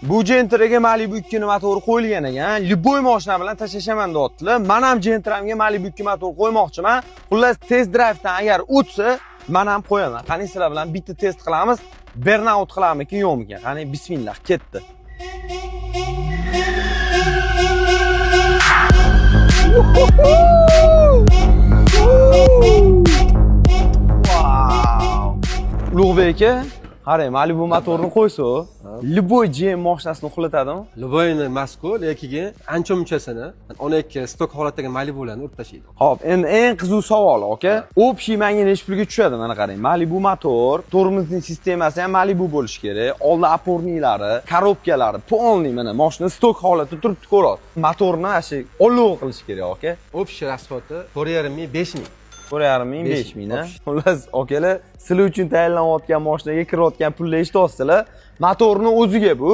Bu Gentraga Malibu 2 ni motori qo'yilgan ekan. Любой mashina bilan tashlashaman deyaptilar. Men ham Gentramga Malibu 2 motor qo'ymoqchiman. Xullas, test drivedan agar o'tsa, men ham qo'yaman. Qani, sizlar bilan bitta test qilamiz. Burnout qilammikin, yo'qmikin? Qani, bismillah, ketdi. Wow! Ulug'bek aka, qarang, Malibu motorini qo'ysa, любой GM mashinasini uxlatadimi? Любойni emas-ku, lekin ancha munchasini 12 stok holatdagi Malibularni urib tashlaydi. Xo'p, endi eng qiziq savol, aka. Общий menga necha pulga tushadi? Mana qarang. Malibu motor, tormozning sistemasi ham Malibu bo'lishi kerak. Oldi опорник lari, коробка lari, полный mana mashina stok holatda turibdi, ko'ryapsiz. Motorni shu olov qilish kerak, aka. Общий расход i 4,5 ming, 5 ming. 4,5 ming, 5 5 ming, a? Xullas, akalar, sizlar uchun tayinlanayotgan mashinaga kirayotgan pulni eshityapsizlar. Motorni o'ziga bu.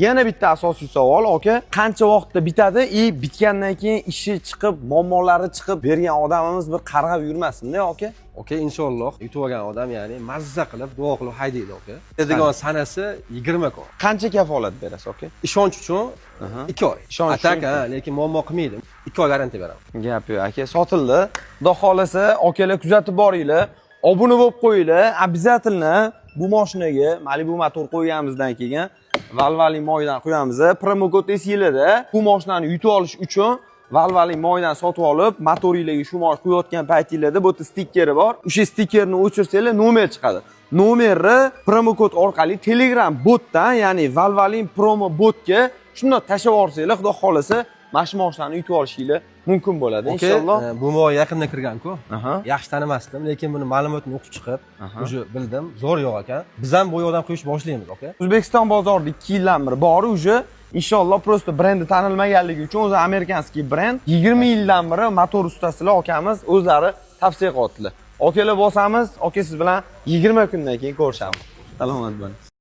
Yana bitta asosiy savol, aka, qancha vaqtda bitadi и bitgandan keyin ishi chiqib, muammolari chiqib bergan odamimiz bir qarg'ab yurmasin-da, aka? Aka, inshaalloh yutib olgan odam, ya'ni mazza qilib, duo qilib haydaydi, aka. Dedigan sanasi 20 kun. Qancha kafolat berasiz, aka? Ishonch uchun 2 oy. Ishonch A так, uchun. Ha, lekin muammo qilmaydi. 2 oy garantiya beraman. Gap yo'q, aka, sotildi. Xudo xohlasa, akalar, kuzatib boringlar, obuna bo'lib qo'yinglar. Обязательно bu mashinaga Malibu motor qo'yganimizdan keyin Valvoline moydan qo'yamiz. Promokod esinglarda. Bu mashinani yutib olish uchun Valvoline moydan sotib olib, motoringlarga shu moy quyayotgan paytinglarda bu yerda stikeri bor. O'sha stikerni o'chirsanglar, nomer chiqadi. Nomerni promokod orqali Telegram botdan, ya'ni Valvoline promo botga shundoq tashlab yuborsanglar, Xudo xohlasa, mana shu mashinani yutib olishinglar mumkin bo'ladi, Aka, inshaalloh. Bu moy yaqinda kirgan-ku. Yaxshi tanimasdim, lekin buni ma'lumotini o'qib chiqib, уже bildim, zo'r yog' ekan. Biz ham bu yoqdan qo'yish boshlaymiz, aka. O'zbekiston bozorida 2 yildan beri bor уже. Inshaalloh, просто brendi tanilmaganligi uchun, o'zi американский brend. 20 yildan beri motor ustasilar akamiz o'zlari tavsiya qilyaptilar. Akalar, bosamiz, aka, siz bilan 20 kundan keyin ko'rishamiz. Salomat bo'ling.